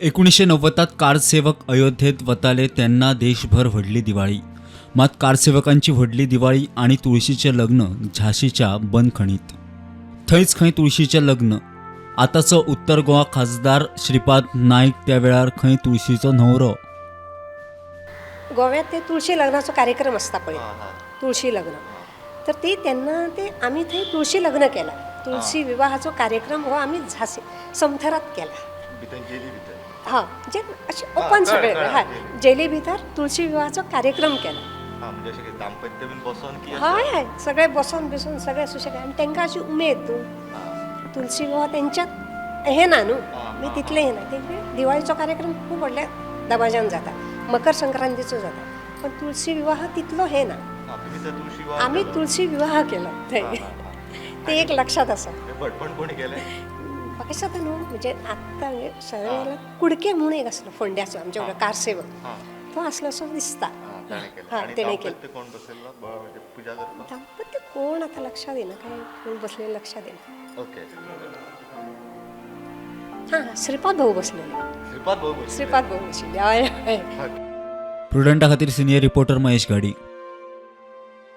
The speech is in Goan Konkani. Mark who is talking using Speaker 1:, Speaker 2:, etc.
Speaker 1: 1990त कारसेवक अयोध्येत वताले तेन्ना देशभर व्हडली दिवाळी. मात कारसेवकांची व्हडली दिवाळी आनी तुळशीचें लग्न झांशीच्या बंदखणीत. थंयच खंय तुळशीचें लग्न. आतांचो उत्तर गोवा खासदार श्रीपाद नायक त्या वेळार खंय तुळशीचो न्हवरो.
Speaker 2: गोव्यात ते तुळशी लग्नाचो कार्यक्रम आसता पळय, तुळशी लग्न, तर ती तेन्ना ते आमी थंय तुळशी लग्न केला. तुळशी विवाहाचो कार्यक्रम हो आमी झांसी समथरात केला.
Speaker 3: भितर जेली भितर?
Speaker 2: हा, म्हणजे अशें ओपन सगळें.
Speaker 3: कळ्ळें,
Speaker 2: हय.
Speaker 3: कळ्ळें.
Speaker 2: जेली भितर तुळशी विवाहाचो कार्यक्रम केला.
Speaker 3: हा, म्हणजे अशें कितें दाम्पत्य बीन बसोन की अशें?
Speaker 2: हय हय, सगळे बसोन बिसोन सगळे सुशेग आनी तांकां अशी उमेद न्हू. तुळशी विवाह तेंच्यात हें ना न्हू, मागीर तितलें हें ना. तेंचे दिवाळीचो कार्यक्रम खूब व्हडल्या दबाज्यान जाता, मकर संक्रांतीचो जाता, पण तुळशी विवाह तितलो हें ना.
Speaker 3: हा, तुमी थंय तुळशी विवाह
Speaker 2: आमी
Speaker 3: केलो.
Speaker 2: तुळशी विवाह केलो थंय.
Speaker 3: हा, हा, हा.
Speaker 2: तें एक लक्षात आसा.
Speaker 3: हे भटपण कोणी केलें?
Speaker 2: म्हाका दिसता न्हू, म्हणजे आत्तां म्हणजे सगळ्याला कुडके म्हणून एक आसलो फोंड्याचो आमच्या वांगडा कारसेवक, तो आसलो असो दिसता.
Speaker 3: हा, ताणें केलें.
Speaker 2: हा,
Speaker 3: आनी
Speaker 2: तेणें केलें.
Speaker 3: दाम्पत्य कोण बसयल्लो म्हणजे पुजा करपाक?
Speaker 2: दाम्पत्य कोण आतां लक्षात येना, काय कोण बसलेले लक्षात येना. हां, श्रीपाद भाऊ बसलेले.
Speaker 3: श्रीपाद भाऊ बसले.
Speaker 2: श्रीपाद भाऊ बशिल्ले, हय हय.
Speaker 1: प्रुडंटा खातीर सिनियर रिपोर्टर महेश घाडी.